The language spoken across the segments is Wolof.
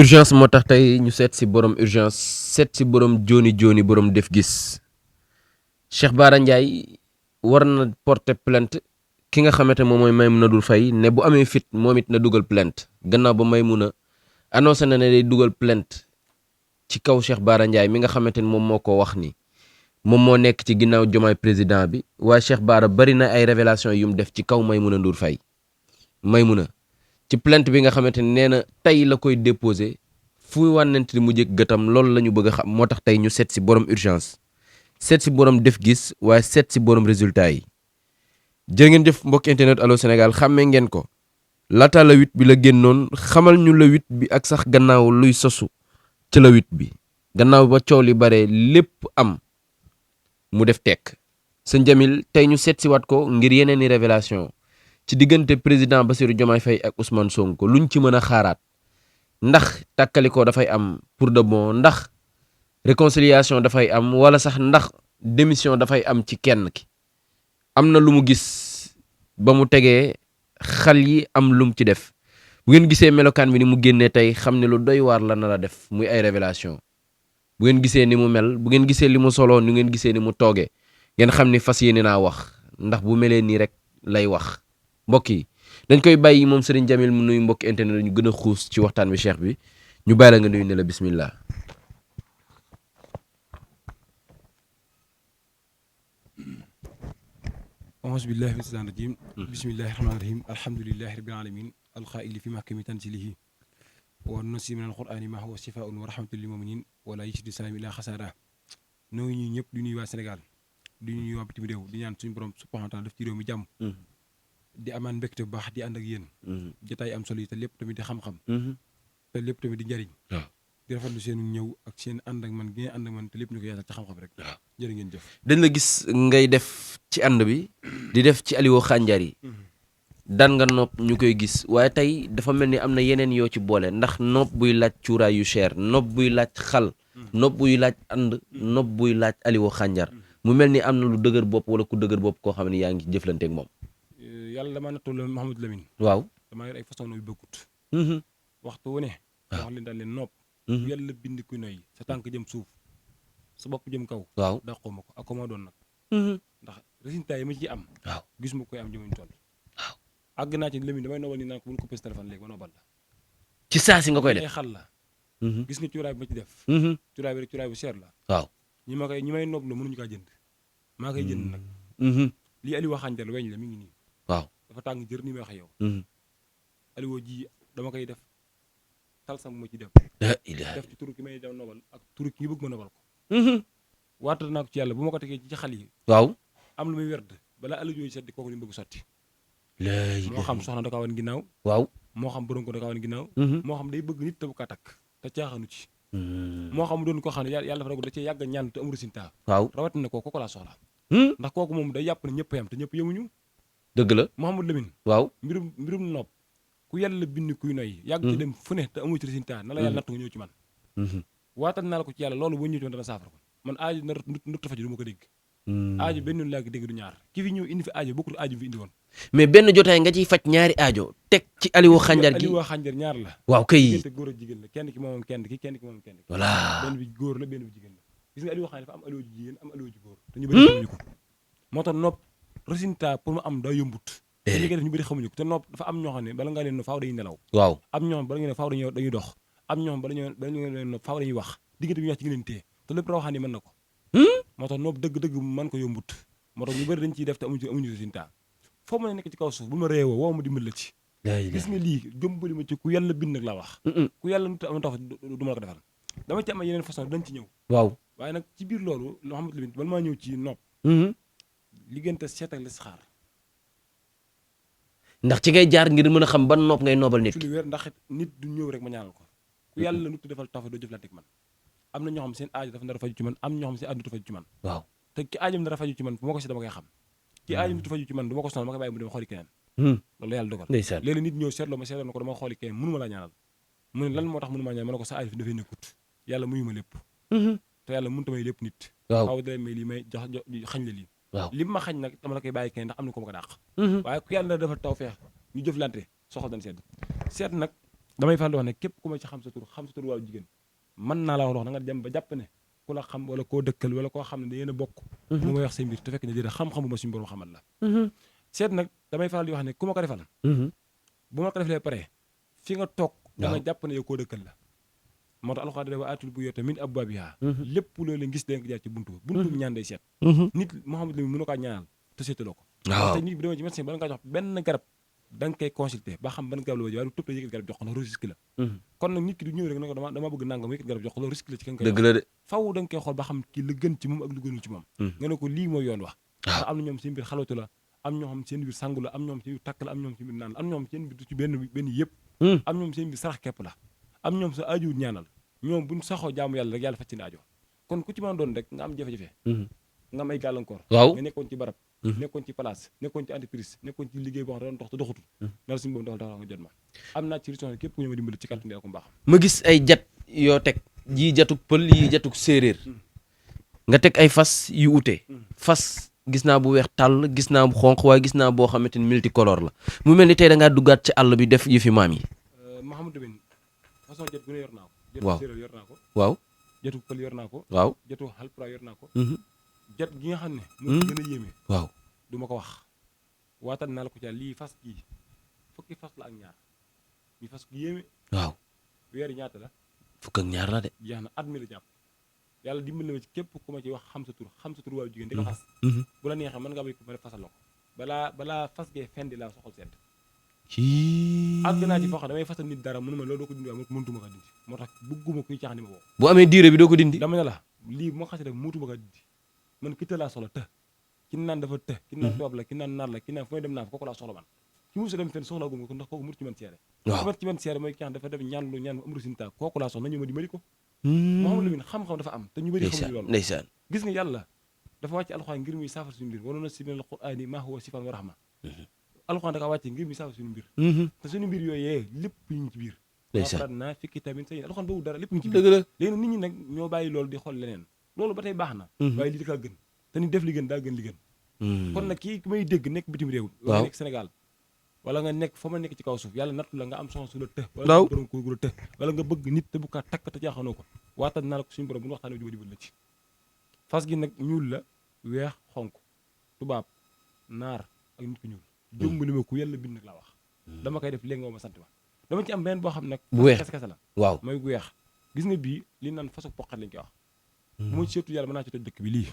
urgence moo tax tey ñu seet si borom urgence seet si borom jooni borom def gis Cheikh Bara Ndiaye war na porter plainte ki nga xamante moom mooy Maimouna Ndour Faye ne bu amee fit moom it na dugal plainte gannaaw ba Maimouna annoncé na ne day dugal plainte ci kaw Cheikh Bara Ndiaye mi nga xamante ni moom moo ko wax ni moom moo nekk ci ginnaaw jomaay président bi waaye Cheikh Bara bari na ay révélation yu mu def ci kaw Maimouna Ndour Faye Maimouna ci plainte bi nga xamante ni nee na tey la koy déposé fu wànnante ni mu jëkk gëtam loolu la ñu bëgg a xam moo tax tey ñu seet si borom urgence seet si borom def gis waaye seet si borom résultat yi jërë ngeen jëf mbokk internet Allô Sénégal xàmmee ngeen ko laata la 8 bi la génnoon xamal ñu la 8 bi ak sax gannaaw luy sosu ci la 8 bi gannaaw ba coow li bare lépp am mu def tekk sëñ Jamil tey ñu seet si waat ko ngir yeneen i révélation ci diggante président Bassirou Diomaye Faye ak Ousmane Sonko luñ ci mën a xaaraat ndax tàkkalikoo dafay am pour de bon ndax réconciliation dafay am wala sax ndax démission dafay am ci kenn ki am na lu mu gis ba mu tegee xal yi am lu mu ci def bu ngeen gisee melokaan bi ni mu génnee tey xam ne lu doy waar la nar a def muy ay révélation bu ngeen gisee ni mu mel bu ngeen gisee li mu soloo ni ngeen gisee ni mu toogee ngeen xam ni fas yéene naa wax ndax bu melee nii rek lay wax mbokk yi dañ koy bàyyi moom Serigne Jamil mu nuyu mbokki internet ñu gën a xuus ci waxtaan bi cheikh bi ñu bàyyi la nga nuyu ne la bismillah. auzu billahi mina shaytaani rajiim bismillahi rahmaani rahiim alhamdulillahi rabbil aalamiin alqaa'ili fi mahkami tanzilihi wa nunazzilu minal qur'aani maa huwa shifaa'un wa rahmatun lil mu'miniin wa laa yaziidu zaalimiina illaa xasaaraa noo ngi ñuy ñëpp di nuyu waa Sénégal di nuyu waa bitim réew di ñaan suñu borom subhaanahu wa taala def ci réew mi jàmm di amaan mbégte bu baax di ànd ak yéen jotaay am solo yi te lépp tamit di xam-xam te lépp tamit di njariñ di rafetlu seen ñëw ak seen ànd ak man gi ngeen ànd ak man te lépp ñu ko yaatal ci xam-xam rek jërë ngeen jëf dañ la gis ngay def ci ànd bi di def ci Aliou Khandiar yi daan nga nopp ñu koy gis waaye tey dafa mel ni am na yeneen yoo ci boole ndax nopp buy laaj cuuraay yu cher nopp buy laaj xal nopp buy laaj ànd nopp buy laaj Aliou Khandiar mu mel ni am na lu dëgër bopp wala ku dëgër bopp koo xam ne yaa ngi jëflanteeg moom yàlla dama nattu la Mouhamadou Lamine waaw damaa yor ay façon yu bëggut waxtu wu ne wax leen daal leen nopp yàlla bind ku noy sa tànk jëm suuf sa bopp jëm kaw waaw dàqoo ma ko ak ko ma doon nag ndax résultat yi ma ci am waaw gis ma koy am jëmuñ toll waaw àgg naa ci Lamine damay nobal ni naan ko bu ñu coupé sa téléphone léegi ma nobal la ci saa si nga koy def ay xal la gis nga cuuraay bi ma ci def cuuraay bi rek cuuraay bu cher la waaw ñi may nob la mënuñu kaa jënd maa koy jënd nag lii Aliou Khandiar weñ la mi ngi nii waaw dafa tàng jër ni may wax yow Aliou ji dama koy def talsam ma ci def def ci turu ki may dem nobal ak turu ki bëgg ma nobal ko waatal naa ko ci yàlla bu ma ko tegee ci xal yi waaw am lu muy werd balaa Aliou jooju setti kooku li mu bëgg sotti moo xam soxna da kaa wan ginnaaw waaw moo xam borom ko da kaa wan ginnaaw moo xam day bëgg nit te bu kaa takk te caaxaanu ci moo xam doon ko xam ne yàlla dafa dogal da cee yàgg ñaan te amul résultat waaw rawatina kooku laa soxla ndax kooku moom day yàpp ne ñëpp yam te ñëpp yemuñu dëgg la Mouhamadou Lamine waaw mbirum nopp ku yàlla bind kuy noy yàgg ci dem fu ne te amu ci résultat na la yàlla nattu nga ñëw ci man waatal naa la ko ci yàlla loolu boo ñëw ci man dana saafara ko man aajo na nut faju du ma ko dégg aajo benn yoon laa ko dégg du ñaar ki fi ñëw indi fi aajo bokkul aajo fi indi woon mais benn jotaay nga ciy faj ñaari aajo teg ci Aliou Khandiar gi Aliou Khandiar ñaar la waaw kay diggante góor ak jigéen la kenn ki moom kenn ki moom kenn ki voilà benn bi góor la benn bi jigéen la gis nga Aliou Khandiar dafa am Aliou ji jigéen am Aliou ji góor te ñu bëri xamuñu ko moo tax nopp résultat pour mu am daa yombut te ñi koy def ñu bëri xamuñu ko te nopp dafa am ñoo xam ne bala ngaa leen no faaw dañuy nelaw waaw am ñoo xam bala ngeen ne faaw dañuy dox am ñoo xam bala ñu leen no faaw dañuy wax diggante bi ñu wax ci ngeen téye te lépp rawaxaan yi mën na ko moo tax nopp dëgg-dëgg mën ko yombut moo tax ñu bëri dañ ciy def te amuñu résultat foo mën a nekk ci kaw suuf bu ma réewoo woo ma dimbal la ci gis nga lii jëmbali ma ci ku yàlla bind nag laa wax ku yàlla nu am tax du ma la ko defal dama ci am yeneen façon dañ ci ñëw waaw waaye nag ci biir loolu loo xamante ne bala maa ñëw ci nopp liggéeyante seet ak listixaar ndax ci ngay jaar ngir mën a xam ban nopp ngay noobal nit ci lu wér ndax nit du ñëw rek ma ñaanal ko ku yàlla nu defal taw doo jëflante ak man am na ñoo xam seen aajo dafa nar a faju ci man am ñoo xam seen aajo dafa faju ci man waaw te ki aajam nar a faju ci man bu ma ko si dama koy xam ki aajam dafa faju ci man du ma ko sonal ma koy bàyyi mu dem xooli keneen loolu yàlla dogal ndeysaan léegi nit ñëw seetloo ma seetloo na ko dama xooli keneen mënu ma laa ñaanal mu ne lan moo tax mënu maa ñaanal ma ne ko sa aajo fi dafay nekkut yàlla muyu ma lépp te yàlla mënut a may lépp nit xaw da may lii may jox xañ la lii li ma xañ nag dama la koy bàyyi keneen ndax am na ko ma ko dàq waaye ku yàlla dafa taw feex ñu jëflante soxal dañ seet nag damay faral di wax ne képp ku ma ci xam sa tur waaw jigéen mën naa la wax na nga dem ba jàpp ne ku la xam wala koo dëkkal wala koo xam ne da yéen a bokk mu may wax say mbir te fekk ne déedéet xam-xam bu ma suñu borom xamal la seet nag damay faral di wax ne ku ma ko defal bu ma ko defalee pare fi nga toog dama jàpp ne yow koo dëkkal la moo tax alxuraan wa aatul buyuuta min abwaabihaa lépp loolu ngis leen ko jaar ci buntu bi ñaan day seet nit Mouhamadou Lamine mënu kaa ñaanal te seetaloo ko te nit bi dama ci médecin ba nga jox benn garab da nga koy consulter ba xam ban garab la waaye du tëb la yëkkati garab jox ko ndax risque la kon nag nit ki du ñëw rek ne ko dama bëgg nangam yëkkati garab jox ko loolu risque la ci kan koy dëgg la de faw da nga koy xool ba xam ki la gën ci moom ak lu gënul ci moom nga ne ko lii mooy yoon wax ndax am na ñoom seen mbir xalatu la am ñoo xam seen mbir sangu la am ñoom seen mbir takk la am ñoom seen mbir naan la am ñoom seen mbir du ci benn yëpp am ñoom seen mbir sarax kepp la am ñoom sa ajuwut ñaanal ñoom buñ saxoo jaamu yàlla rek yàlla faj ci aajo kon ku ci mën doon rek nga am jafe-jafe nga am ay gàllankoor waaw nga nekkoon ci barab nekkoon ci place nekkoon ci entreprise nekkoon ci liggéey boo xam ne doon dox te doxatul na la suñu boobu doxal nga jot ma am naa ci solution képp ku ñëw ma dimbali ci kàttan ko mbaax ma gis ay jat yoo teg yii jatuk pël yii jatuk séeréer nga teg ay fas yu ute fas gis naa bu weex tàll gis naa bu xonq waaye gis naa boo xamante ni multicolore la mu mel ni tey da ngaa duggaat ci àll bi def yëfi maam yi Mouhamadou Lamine façon jat bu ne yor naa ko waaw jatu séeréer yor naa ko waaw jatu pël yor naa ko waaw jatu halpulaar yor naa ko jat gi nga xam ne mu gën a yéeme waaw du ma ko wax waatal naa la ko ca lii fas gii fukki fas la ak ñaar ñu fas gi yéeme waaw weer yi ñaata la fukk ak ñaar la de jeex na at mi la jàpp yàlla dimbali na ma ci képp ku ma ci wax xam sa tur waaw jigéen di ko fas bu la neexee mën nga bay ko ma fasal la ko balaa fas gee fendi laa soxal sedd àgg naa ci foo xam damay fasal nit dara mënu ma loolu doo ko dindi waaye mënutuma ko dindi moo tax bëgguma kuy caax ni ma woo bu amee diire bi doo ko dindi dama ne la lii bu ma xasee rek muutuma ko dindi man ki të laa soxla të ki naan dafa të ki naan toob la ki naan naar la ki naan fu may dem naa fa kooku laa soxla man ki musu dem fenn soxla guma ko ndax kooku mut ci man seere mat ci man seere mooy ki dafa def ñaan am résultat kooku laa soxla nañu ma dimbali ko Mouhamadou Lamine xam-xam dafa am te ñu bëri xamuñu loolu ndeysaan gis nga yàlla dafa wàcc alxuraan ngir muy saafara suñu mbir waroon na si minal qur'aani maa huwa shifaan wa rahma alxuraan da ka wàcce ngir muy saafara suñu mbir te suñu mbir yooyee lépp ñu ci biir wafarat naa fi kitaabin sa alxuraan boobu dara lépp ñu ci biir dëgg la léegi nit ñi nag ñoo bàyyi loolu di xool leneen loolu ba tey baax na waaye lii dakaa gën te ni def li gën daa gën li gën kon nag kii ku may dégg nekk bitim réew wala nga nekk Sénégal wala nga nekk fa ma nekk ci kaw suuf yàlla nattu la nga am soxna su la të wala nga borom ko gu la të wala nga bëgg nit te bu kaa takk te jaaxanoo ko waatal naa la ko suñu borom bu ñu waxtaanee jubal la ci fas gi nag ñuul la weex xonk tubaab naar ak nit ku ñuul jëmbali ma ku yàlla bind nag laa wax dama koy def léegi nga ma sant ma dama ci am benn boo xam nag bu weex kese la waaw mooy gu weex gis nga bii li naan fasu poqat lañ koy wax bu ma seetu yàlla mën naa ci toj dëkk bi lii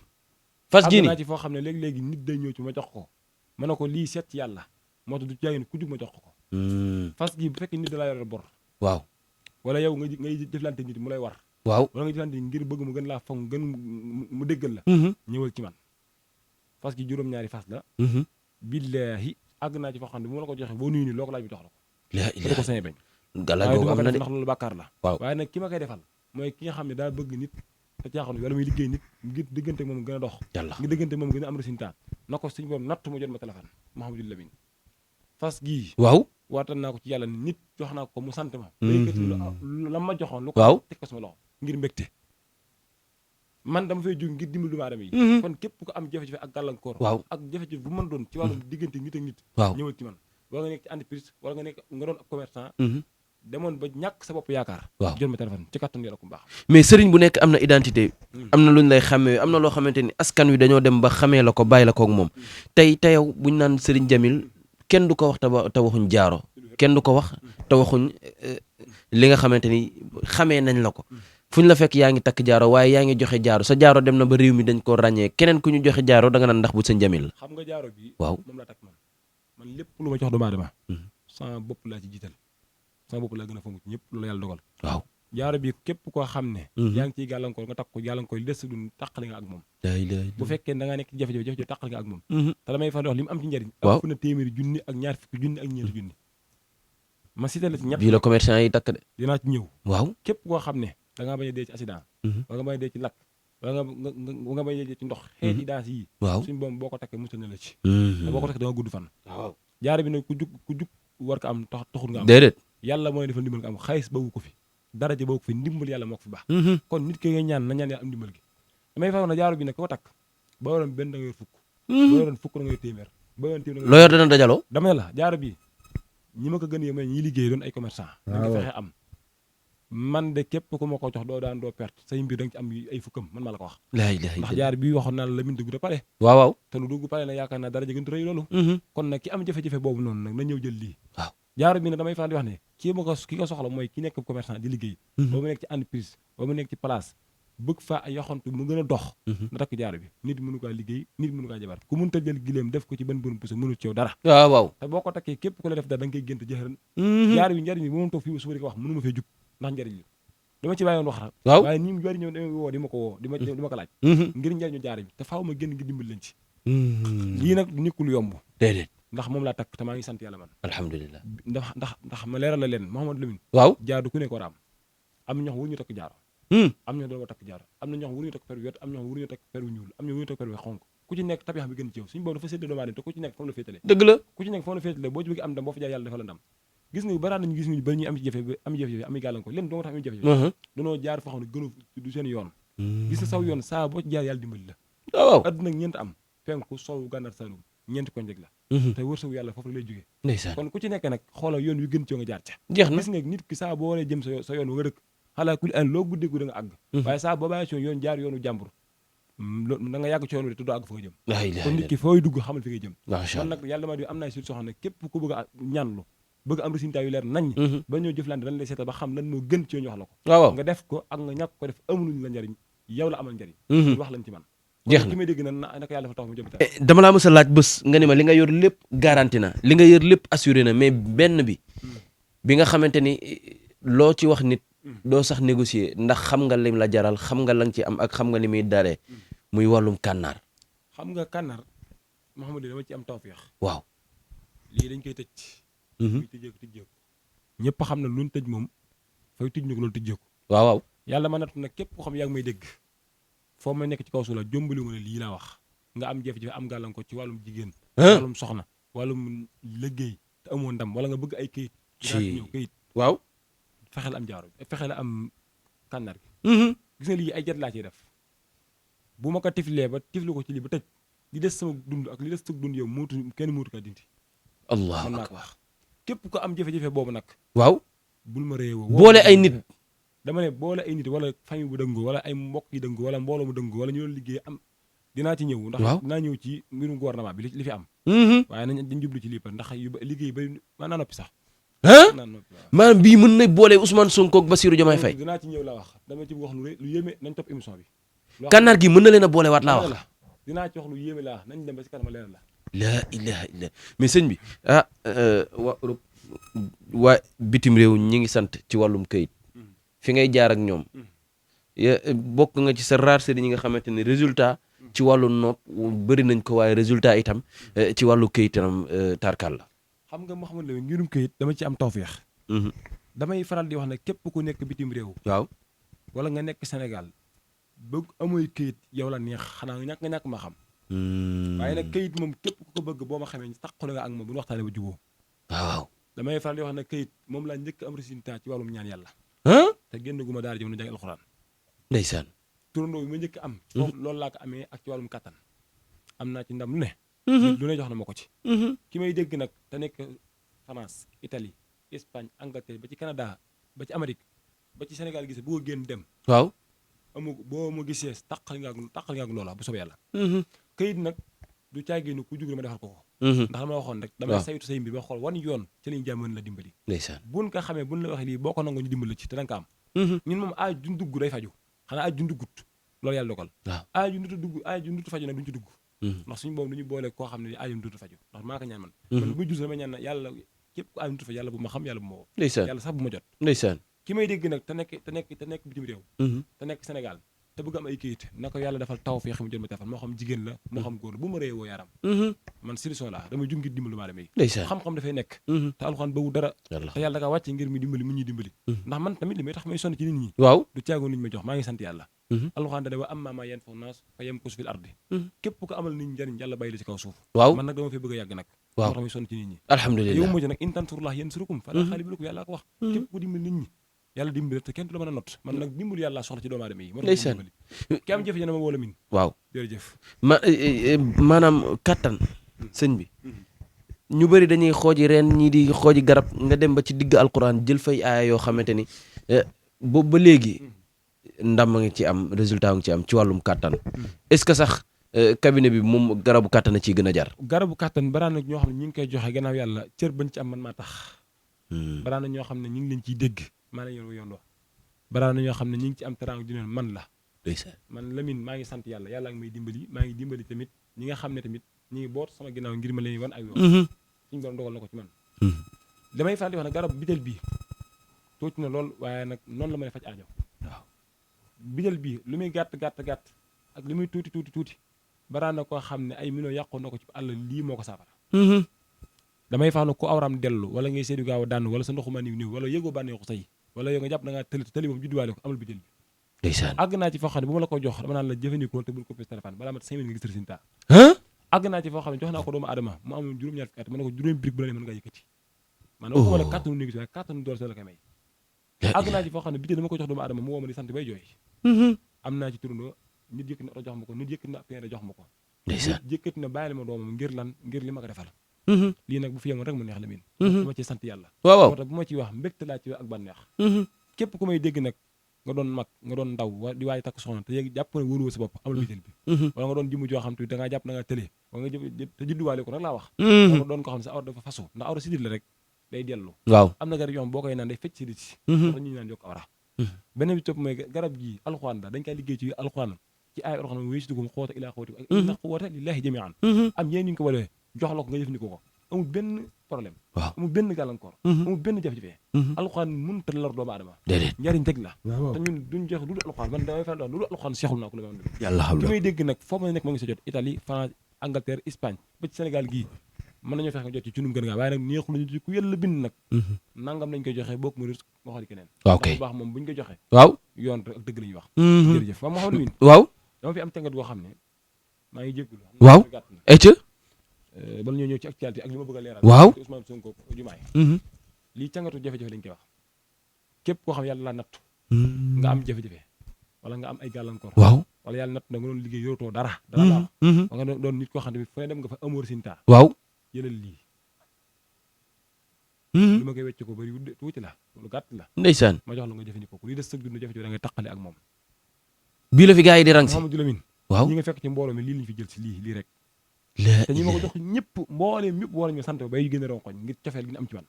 fas gii naa ci foo xam ne léegi-léegi nit day ñëw ci ma jox ko ma ne ko lii seet ci yàlla moo tax du jaay ku jug ma jox ko fas gi bu fekkee nit da laa yor bor waaw wala yow ngay jëflante nit mu lay war waaw wala nga jëflante ngir bëgg mu gën laa fonk gën mu déggal la ñëwal ci man fas gi juróom-ñaari fas la billaahi àgg naa ci foo xam ne bu ma la ko joxe boo nuyu ni loo ko laaj bi jox la ko da ko sañe bañ galaay googu am na de ndax loolu bàkkaar la waaw waaye nag ki ma koy defal mooy ki nga xam ne daa bëgg nit te caaxaan wala muy liggéey nit ngir diggante moom gën a dox yàlla ngir diggante moom gën a am résultat na ko suñu borom natt mu jot ma téléphone Mouhamadou Lamine fas gii waaw waatal naa ko ci yàlla nit jox naa ko mu sant ma béykati la ma joxoon lu ko waaw teg ko sama loxo ngir mbégte man dama fay jóg ngir dimbali doomu aadama yi kon képp ko am jafe-jafe ak gàllankoor waaw ak jafe-jafe bu mën doon ci wàllu diggante nit ak nit waaw ñëwal ci man wala nga nekk ci entreprise wala nga nekk nga doon ab commerçant demoon ba ñàkk sa bopp yaakaar waaw jël ma téléphone ci kàttan yàlla ku baax mais sëriñ bu nekk am na identité am na lu ñu lay xamee am na loo xamante ni askan wi dañoo dem ba xamee la ko bàyyi la ko ak moom tey te yow buñ naan sëriñ Jamil kenn du ko wax te waxuñ jaaro kenn du ko wax te waxuñ li nga xamante ni xamee nañ la ko fu ñu la fekk yaa ngi takk jaaro waaye yaa ngi joxe jaaro sa jaaro dem na ba réew mi dañ ko ràññee keneen ku ñu joxe jaaro da nga naan ndax bu sëñ Jamil la xam nga jaaro bi waaw moom laa takk man lépp lu ma jox doomu aadama sama bopp laa ci jiital sama bopp laa gën a fonk ci ñëpp loolu yàlla dogal waaw jaaro bi képp koo xam ne yaa ngi ciy gàllankoor nga takk ko gàllankoor li des du tàqali nga ak moom bu fekkee da ngaa nekk jafe-jafe tàqali nga ak moom te damay fan wax li mu am ci njëriñ ëpp na téeméeri junni ak ñaar fukki junni ak ñeenti junni ma cité la ci ñett bii la commerçant yi takk de dinaa ci ñëw waaw képp koo xam ne da ngaa bañ a dee ci accident wala nga bañ a dee ci lakk wala nga bañ a dee ci ndox xeeti daas yi waaw suñu boom boo ko takkee musal na la ci te boo ko takkee da nga gudd fan waaw jaaro bi nag ku jug war ko am taxul nga am déedéet yàlla mooy defal ndimbal nga am xaalis bawu ko fi daraja bawu ko fi ndimbal yàlla moo ko fi baax kon nit ki ngay ñaan na ñaan yàlla am ndimbal gi damay faaw na jaaro bi nag ko takk ba waroon benn da nga yor fukk ba waroon fukk da nga yor téeméer ba waroon téeméer loo yor dana dajaloo dama ne la jaaro bi ñi ma ko gën a yéeme ñi liggéey doon ay commerçant da nga fexe am man de képp ku ma ko jox doo daan doo perte say mbir da nga ci am ay fukkam man maa la ko wax laa ilaaha ndax illallaah. jaar bi waxoon naa la min dugg da pare waaw waaw. te lu dugg pare na yaakaar naa dara jëgëntu rëy loolu kon nag ki am jafe-jafe boobu noonu nag na ñëw jël lii waaw. jaar bi ne damay faral di wax ne ki ko soxla mooy ki nekk commerçant di liggéey ba mu nekk ci entreprise ba mu nekk ci place bëgg fa ay yaxantu mu gën a dox na takk jaar bi nit mënu kaa liggéey nit mënu kaa jabar ku mën ta jël giléem def ko ci benn bërëm puso mënu ci yow dara waaw waaw. te boo ko takkee képp ku la def dara da nga koy gént jëxëran jaar bi njariñ bi bu ma toog fii suba di ko wax mënu ma fee jug ndax njariñ li dama ci bàyyoon wax rek waaw. waaye nii mu bari ñëw woo di ma ko woo di ma ko laaj ngir njariñu jaar bi te faaw ma génn ngir dimbal leen ci lii nag nekkul yomb déedéet. ndax moom laa takk te maa ngi sant yàlla man alhamdulilah. ndax ma leeral la leen Mouhamadou Lamine waaw. jaar du ku nekk war a am ñox wuñu takk jaar am ñoo doon takk jaar am na ñoo xam waruñu takk per wet am ñoo xam waruñu takk per ñuul am ñoo waruñu takk per xonk ku ci nekk tabiax bi gën ci yow suñu boobu dafa séddee doomu aadama te ku ci nekk fa mu la féetale dëgg la. ku ci nekk fa mu la féetale boo ci bëgg am ndam boo fa jaay yàlla dafa la ndam gis nga baraan nañu gis ñu bari ñuy am ci jafe am jafe-jafe am gàllankoor leen doo tax am jafe-jafe danoo jaar foo xam ne gënu du seen yoon gis nga saw yoon saa boo ci jaar yàlla dimbali la waaw. adduna ñeent am penku sowu gànnaar saalum ñeenti koñ rek la te wërsëgu yàlla foofu la lay jógee ndeysaan. kon ku ci nekk nag xoolal yoon wi gën ci yow nga jaar ca jeex na. gis nga nit ki saa boo waree jëm sa yoon wa nga dëkk xalaa kuli an loo guddee gudde nga àgg waaye saa boo bàyyi ci yoon jaar yoonu jàmbur da nga yàgg ci yoon wi te doo àgg fa nga jëm laa ilaaha kon nit ki fooy dugg xamal fi ngay jëm macha man allah. nag yàlla dama di am naa si soo xam ne képp ku bëgg a ñaanlu bëgg am résultat yu leer nañ ba ñëw jëflante dañ lay seetal ba xam lan moo gën ci yoon ñu wax la ko waaw waaw. nga def ko ak nga ñàkk ko def amuluñ la njariñ yow la amal njariñ wax lañ ci man jeex ki na. may dégg na naka yàlla dafa tax mu jëm dama laa mës a laaj bés nga ni ma li nga yor lépp garanti na li nga yor lépp assuré na mais benn bi nga xamante ni loo ci wax nit doo sax négocier ndax xam nga lim la jaral xam nga la nga ci am ak xam nga ni muy daree muy wàllum kànnaar. xam nga kànnaar Mouhamadou dama ci am tawfeex waaw. lii dañ koy tëj muy tëjee ko tëjee ko ñëpp xam na luñ tëj moom fay tëj ñu ko loolu tëjee ko waaw waaw. yàlla ma nattu nag képp koo xam yaa ngi may dégg foo ma nekk ci kaw suuf la jombali ma ne lii laa wax nga am jafe-jafe am gàllankoor ci wàllum jigéen wàllum soxna wàllum liggéey te amoo ndam wala nga bëgg ay këyit dinaa ci ñëw këyit waaw. fexeel am jaaro fexeel la am kànnaar gi gis nga lii ay jet laa ciy def bu ma ko tiflee ba tifli ko ci lii ba tëj li des sama dund ak li des sama dund yow muutu kenn muutu ka dindi allah man naa ko wax képp ko am jafe-jafe boobu nag waaw. bul ma réewoo boole ay nit. dama ne boole ay nit wala famille bu dëngoo wala ay mbokk yi dëngoo wala mbooloo mu dëngoo wala ñu doon liggéey am dinaa ci ñëw ndax dinaa ñëw ci mbirum gouvernement bi li fi am waaye dañ jublu ci lii par ndax liggéey ba maa naa noppi sax maanaam bii mën na boole Ousmane Sonko ak Bassirou Diomaye Faye dinaa ci ñëw laa wax dama ci wax lu yéeme nañ topp émission bi kànnaar gi mën na leen a boole waat laa wax dinaa ci wax lu yéeme laa nañ dem ba si kanam leeral la laa ilaha illa mais sëñ bi waa Europe waa bitim réew ñi ngi sant ci wàllum këyit fi ngay jaar ak ñoom bokk nga ci sa rare sëriñ ñi nga xamante ne résultat ci wàllu nopp bëri nañ ko waaye résultat itam ci wàllu këyitam tarkal la xam nga Mouhamadou Lamine ngirum këyit dama ci am tawfeex damay faral di wax ne képp ku nekk bitim réew waaw wala nga nekk Sénégal bëgg amoy këyit yow la neex xanaa nga ñàkk ma xam waaye nag këyit moom képp ku ko bëgg boo ma xamee taqale nga ak moom bu ñu waxtaanee ba juboo waaw damay faral di wax ne këyit moom laa njëkk am résultat ci wàllum ñaan yàlla te génn gu ma daara jëm na jàng alxuraan ndeysaan turandoo bi ma njëkk am loolu laa ko amee ak ci wàllum kattan am naa ci ndam lu ne lu ne jox na ma ko ci ki may dégg nag te nekk France Italie Espagne Angleterre ba ci Canada ba ci Amérique ba ci Sénégal gis bu ko génn dem waaw amu boo ma gisee taqal nga ak loola bu soobee yàlla këyit nag du caagéenu ku jug ma defal ko ndax dama waxoon rek damay saytu say mbir ba xool wan yoon ci lañu jàmm la dimbali ndeysaan buñ ko xamee buñ la waxee lii boo ko nangoo ñu dimbali ci te danga ko am ñun moom aaj duñ dugg day faju xanaa aaj duñ duggut loolu yàlla dogal aaj ju ndutu dugg aaj ju ndutu faju nag duñ ci dugg ndax suñu boobu duñu boole koo xam ne aaj ju ndutu faju ndax maa ko ñaan man bu jul dama ñaan yàlla képp ku aaj ndutu faju yàlla bu ma xam yàlla bu ma woo yàlla sax bu ma jot ndeysaan ki may dégg nag te nekk bitim réew te nekk Sénégal te bëgg am ay kayit na ko yàlla defal taw fii xam jël ma defal moo xam jigéen la moo xam góor la bu ma réewoo yaram man solution la damay jug ngir dimbali maa demee xam-xam dafay nekk te alxuraan bawu dara te yàlla da kaa wàcce ngir mi dimbali mu ñuy dimbali ndax man tamit li may tax may sonn ci nit ñi waaw du caagoo nit ma jox maa ngi sant yàlla alxuraan da ne wa amma ma yanfa'u naas fa yamkusu fil ardi képp ko amal nit ñi njariñ yàlla bàyyi la ci kaw suuf waaw man nag dama fay bëgg a yàgg nag waaw moo tax may sonn ci nit ñi alhamdulilah yow mujj nag in tansurullah yansurkum fala ghaaliba lakum yàlla ko wax képp ku dimbali nit ñi yàlla dimbali te kenn du la mën a not man nag dimbali yàlla soxla ci doomu aadama yi moo tax dimbali ki am jafe-jafe ma woo la min waaw jërëjëf maanaam kattan sëñ bi ñu bëri dañuy xooji reen ñii di xooji garab nga dem ba ci digg alquran jël fay aaya yoo xamante ni boobu ba léegi ndam nga ci am résultat nga ci am ci wàllum kàttan est-ce que sax cabinet bi moom garabu kàttan a ciy gën a jar. garabu kàttan baraan na ñoo xam ne ñi ngi koy joxe gannaaw yàlla cër bañ ci am man maa tax. baraan na ñoo xam ne ñu ngi leen ciy dégg maa la yoon yoon wax baraan na ñoo xam ne ñi ngi ci am teraanga ju ne man la. man Lamine maa ngi sant yàlla yàlla ngi may dimbali maa ngi dimbali tamit ñi nga xam ne tamit ñi ngi boot sama ginnaaw ngir ma leen wan ak yoon. suñu borom dogal na ko ci man. damay faral di wax ne garab bitel bii tuuti na lool waaye nag noonu la may faj aajo. waaw bitel bii lu muy gàtt gàtt gàtt ak lu muy tuuti tuuti tuuti baraan na koo xam ne ay millions yàqoon na ko ci àll lii moo ko saafara. damay faral ko awram dellu wala ngay seedu gaaw a dànn wala sa ndoxuma niw wala yëgoo bànneexu say wala yow nga jàpp da ngaa tëli moom judduwaale ko amul bitel bi. ndeysaan àgg naa ci foo xam ne bu ma la ko jox dama naan la jëfandikoo te bul ko pes téléphone balaa mat 5 minutes nga gis résultat. àgg naa ci foo xam ne jox naa ko doomu adama mu am juróom-ñaar fukki at ma ne ko juróomi brique bu la ne mën nga yëkkati maanaam waxuma la kàttanu néegi waaye kàttanu doole la koy may. àgg naa ci foo xam ne bitel dama ko jox doomu adama mu woo ma di sant bay jooy. am naa ci turandoo nit yëkkati na oto jox ma ko nit yëkkati na appareil jox ma ko. nit yëkkati na bàyyi ma doomam ngir lan ngir li ma ko defal. lii nag bu fi yemoon rek mu neex la min dama ci sant yàlla. waaw moo tax bu ma ciy wax mbégte laa ci ak bànneex. képp ku may dégg nag nga doon mag nga doon ndaw di waaye takk soxna te yéegi jàpp ne wóoruwoo sa bopp amul bitel bi wala nga doon jëmm joo xam te da ngaa jàpp da ngaa tëlee wala nga te judduwaale ko nag laa wax nga doon ko xam ne sa awra dafa fasu ndax awra sidit la rek day dellu waaw am na garab yoo xam boo koy naan day fecc sidit si tax ñu naan yokk awra beneen bi topp mooy garab gi alxuraan la dañ koy liggéey ci alxuraan ci ay alxuraan wéysitukum xoota ilaa xooti ak inna quwwata lillahi jami'an am yéen ñu ko walee jox la ko nga jëfandikoo ko amul benn problème amul benn gàllankoor amul benn jafe-jafe alxuraan mënut a lor doomu aadama déedéet njariñ teg la te ñun duñ joxe lu dul alxuraan man damay faral lu dul alxuraan seexlu naa ko la yàlla xam li may dégg nag foofu ma nekk moo ngi sa jot Italie France Angleterre Espagne ba ci Sénégal gii mën nañoo fexe nga jot ci cunum gën ngaa waaye nag neexul nañu ci ku yàlla bind nag nangam lañ koy joxe bokk mu risque moo xam keneen ok bu baax moom buñ ko joxe waaw yoon ak dëgg la ñuy wax jërëjëf waaw moo xam ne waaw dama fi am tàngat goo xam ne maa ngi jéggulu waaw bala ñoo ñëw ci actualité ak li ma bëgg a leeral waaw Ousmane Sonko jumaay lii càngatu jafe-jafe lañ koy wax képp koo xam yàlla laa nattu nga am jafe-jafe wala nga am ay gàllankoor waaw wala yàlla nattu na nga doon liggéey yorotoo dara baax wala nga doon nit koo xam ne fu ne dem nga fa amoor sinta waaw jëlal lii li ma koy wecc ko bëri tuuti la lu gàtt la ndeysaan ma jox la nga jëfandikoo ko lii des sëg dund jafe-jafe da ngay taqale ak moom bii la fi gars yi di rang si Mouhamadou Lamine waaw ñi nga fekk ci mbooloo mi lii lañ fi jël si lii rek te ñi ma ko jox ñëpp mbooleem ñëpp wala ñu sant bay gën a ronkoñ ngir cofeel gi ñu am ci man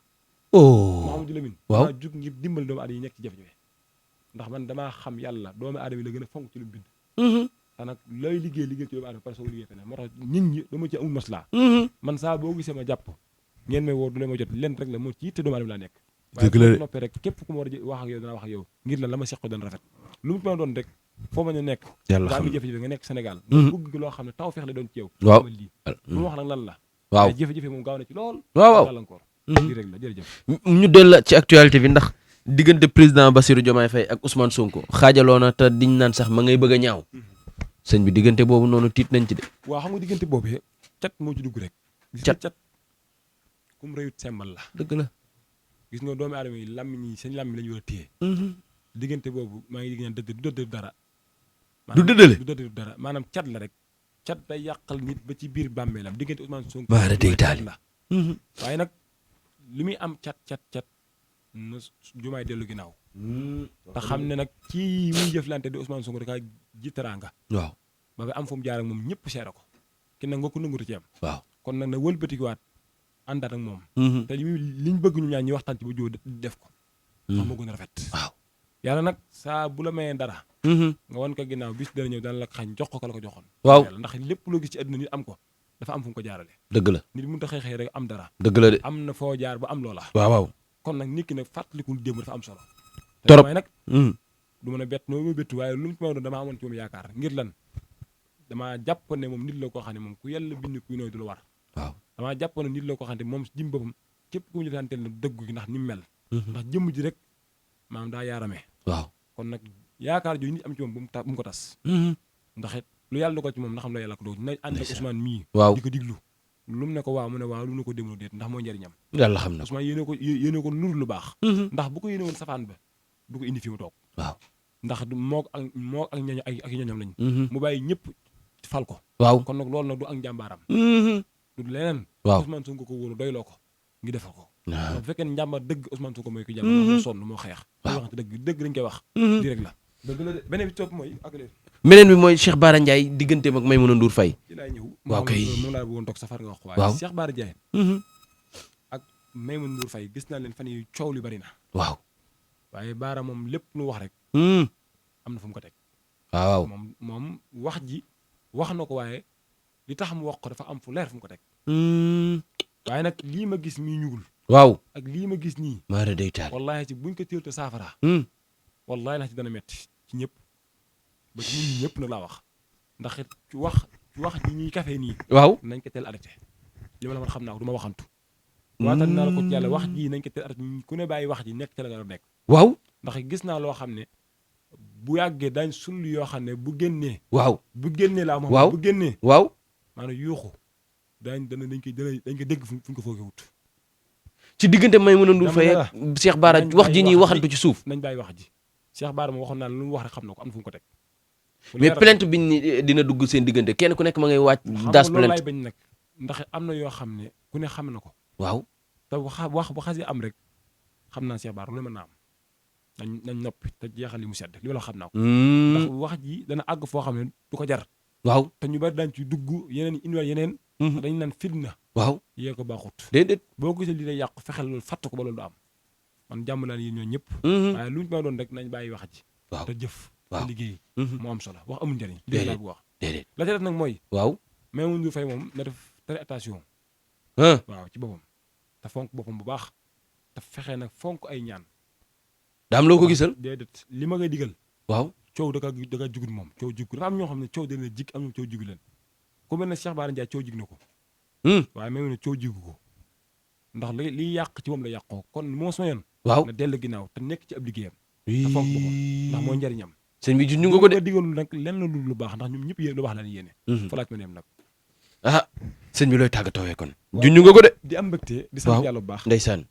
Mouhamadou Lamine waaw maa jug ngir dimbali doomu aadama yi nekk ci jafe-jafe ndax man damaa xam yàlla doomu aadama yi la gën a fonk ci lu mu bind te nag lay liggéey ci doomu aadama parce que liggéey feneen moo tax nit ñi dama ci amul maslaa man saa boo gisee ma jàpp ngeen may woo du leen ma jot leen rek la moo ci yitte doomu aadama laa nekk waaye noppee rek képp ku ma war a wax ak yow danaa wax ak yow ngir la ma seqo dana rafet lu mu ma doon rek foo ma ñu nekk daa ngi jafe-jafe nga nekk Sénégal bëgg loo xam ne taw feex la doon ci yow waaw lii lu ma wax nag lan la waaw jafe-jafe moom gaaw na ci lool waaw gàllankoor lii rek la jërëjëf ñu dellu ci actualité bi ndax diggante président Bassirou Diomaye Faye ak Ousmane Sonko xaajaloo na te diñ naan sax ma ngay bëgg a ñaaw sëñ bi diggante boobu noonu tiit nañ ci de waaw xam nga diggante boobu cat moo ci dugg rek cat kum rëyut sembal la dëgg la gis nga doomu aadama yi làmmiñ yi seen làmmiñ la ñu war a téye diggante boobu maa ngi digg naan du dëdd dara du dëddale dara maanaam cat la rek cat day yàqal nit ba ci biir bàmmeelam diggante Ousmane Sonko cat la waaye nag li muy am cat na Diomaye dellu ginnaaw te xam ne nag ci muy jëflante di Ousmane Sonko dakaa ji teraanga waaw ba nga am fu mu jaar ak moom ñëpp seere ko ki nag nga ko nangutu ci am waaw kon nag na wëlbatikuwaat àndaat ak moom te liñ bëgg ñu ñaan ñi waxtaan ci ba jóo def ko xam moo gën a rafet waaw yàlla nag saa bu la mayee dara nga wan ko ginnaaw bis dana ñëw daan la xañ jox ko la ko joxoon waaw ndax lépp loo gis ci àdduna nit am ko dafa am fu mu ko jaarale dëgg la nit mënut a xëy rek am dara dëgg la de am na foo jaar ba am loola waaw kon nag nit ki nag fàttalikul démb dafa am solo torop may nag du mën a bett noo ma bettu waaye lu mu ci ma doon damaa amoon ci moom yaakaar ngir lan damaa jàpp ne moom nit la koo xam ne moom ku yàlla bind kuy nooy du la war waaw damaa jàpp ne nit la koo xam ne moom jim boppam képp ku mu jëfanteel na dëggu gi ndax ni mu mel ndax jëmm ji rek maanaam daa yaaramee waaw kon nag yaakaar jooju nit am ci moom bu mu ko tas ndax it lu yàlla du ko ci moom ndax xam la yàlla ko doog na ànd ak Ousmane mii waaw di ko diglu lu mu ne ko waaw mu ne waaw lu mu ne ko démlo déet ndax mooy njëriñam yàlla xam na Ousmane yéene ko nur lu baax ndax bu ko yéene woon safaan ba du ko indi fi mu toog waaw ndax moo ak ñooñu ak ñooñam lañ mu bàyyi ñëpp fal ko waaw kon nag loolu nag du ak njàmbaaram du du leneen. waaw Ousmane Sonko ko wóolu doyloo ko ngi defal ko. waaw bu fekkee ne njàmbaar dëgg Ousmane Sonko mooy ko jàmm. moo sonn moo xeex. waaw waxante dëgg dañ koy wax. di rek la. dëgg la de beneen bi topp mooy ak leen. beneen bi mooy Cheikh Bara Ndiaye digganteem ak Maimouna Ndour Faye. ci laay ñëw. waaw kay moom laa bëggoon toog safar nga wax ko. waaw waaye Cheikh Bara Ndiaye. ak Maimouna Ndour Faye gis naa leen fan yi coow li bari na. waaw. waaye Bara moom lépp lu wax rek. am na fu mu ko teg. waaw. moom wax ji wax na ko waaye li tax mu wax ko dafa am fu leer fu mu ko teg. waaye nag lii ma gis mii ñugul. waaw. ak lii ma gis nii. maara day taal. wallaahi ci buñ ko téel te saafara. wallaahi la ci dana metti ci ñëpp ba ci ñun ñëpp nag laa wax ndax it ci wax ji ñuy kafe nii. waaw. nañ ko teel arrêté li ma la wax xam naa ko du ma waxantu. waatal naa la ko ci yàlla wax ji nañ ko teel arrêté ku ne bàyyi wax ji nekk ca la nga nekk. waaw. ndax gis naa loo xam ne bu yàggee daañ sul yoo xam ne bu génnee. waaw. bu génnee laa moom. waaw bu génnee. waaw. maanaam yuuxu dañ koy dégg fu ñu ko foogee wut. ci diggante Maimouna Ndour Faye ak Cheikh Bara wax ji ñuy waxantu ci suuf. nañ bàyyi wax ji Cheikh Bara moom waxoon naa lu mu wax rek xam na ko am fu mu ko teg. mais plainte bi ni dina dugg seen diggante kenn ku nekk ma ngay wàcc daas xam nga loolu laay plainte. bañ nag ndax am na yoo xam ne ku ne xam na ko. waaw. te wax bu xasee am rek xam naa Cheikh Bara lu mën naa am nañ noppi te jeexal li mu sedd li ma la xam naa ko. ndax wax ji dana àgg foo xam ne du ko jar. waaw. te ñu bari daañu ci dugg yeneen indiwaat yeneen. dañu naan fitna. waaw. yee ko baaxut. déedéet. boo gisee li lay yàq fexeel loolu fàtt ko ba loolu du am man jàmm naa ne yéen ñoo ñëpp. waaye lu ñu ma doon rek nañ bàyyi wax ji. waaw te jëf. waaw te liggéey. moo am solo wax amul njëriñ. déedéet laa bu wax. déedéet. la ca def nag mooy. waaw. Maimouna Ndour Faye moom na def très attention. ah. waaw ci boppam te fonk boppam bu baax te fexe nag fonk ay ñaan. daam loo ko gisal. déedéet li ma ngay digal. waaw. coow da ka jugut moom coow jug dafa am ñoo xam ne coow dana jig am ñoom coow jugu leen ku mel ne Cheikh Bara Ndiaye coow jig na ko. waaye Maimouna coow jigu ko ndax liy yàq ci moom la yàqoo kon moo soñoon. waaw. na dellu ginnaaw te nekk ci ab liggéeyam. te fonk boppam ndax mooy njariñam. sëñ bi junj nga ko de. nga digal nag lenn lu baax ndax ñoom ñëpp yéen lu baax la ñu yéene. fa laaj ma neem nag. ah sëñ bi looy tàggatoo kon. junj nga ko de. di am mbégte di sant yàlla bu baax. ndeysaan.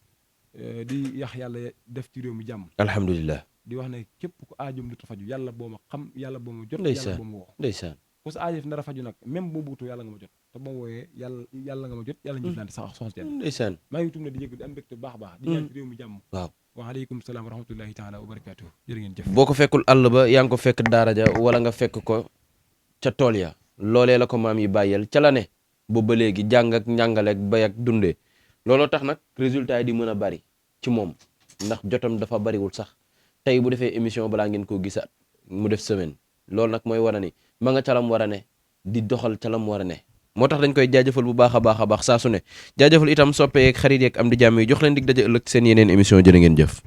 di yax yàlla def ci réew mi jàmm. alhamdulilah. di wax ne képp ku aajum lu faju yàlla boo ma xam yàlla boo ma jot. ndeysaan yàlla boo ma woo. ndeysaan. ku sa aajo fi nar a faju nag même boo bëggutu yàlla nga ma jot te boo wooyee yàlla nga ma jot yàlla ñu jëflante sax soxna ndeysaan. maa ngi tuum ne di yëg di am mbégte bu baax a baax. di ñaan ci réew mi jàmm. waaw. waaleykum salaam wa rahmatullahi taala wa barakaatu. jërë ngeen jëf. boo ko fekkul àll ba yaa ngi ko fekk daara ja wala nga fekk ko ca tool ya loolee la ko maam yi bàyyeel ca la ne boobu ba léegi jàng ak njàngale ak bay ak dundee looloo tax nag résultat yi di mën a bari ci moom ndax jotam dafa bariwul sax tey bu defee émission balaa ngeen koo gisaat mu def semaine loolu nag mooy war a ni ma nga calam war a ne di doxal calam war a ne moo tax dañ koy jaajëfal bu baax a baax saa su ne jaajëfal itam soppeek xarit yeeg am di jàmm yi jox leen dig daje ëllëg seen yeneen émission jërë ngeen jëf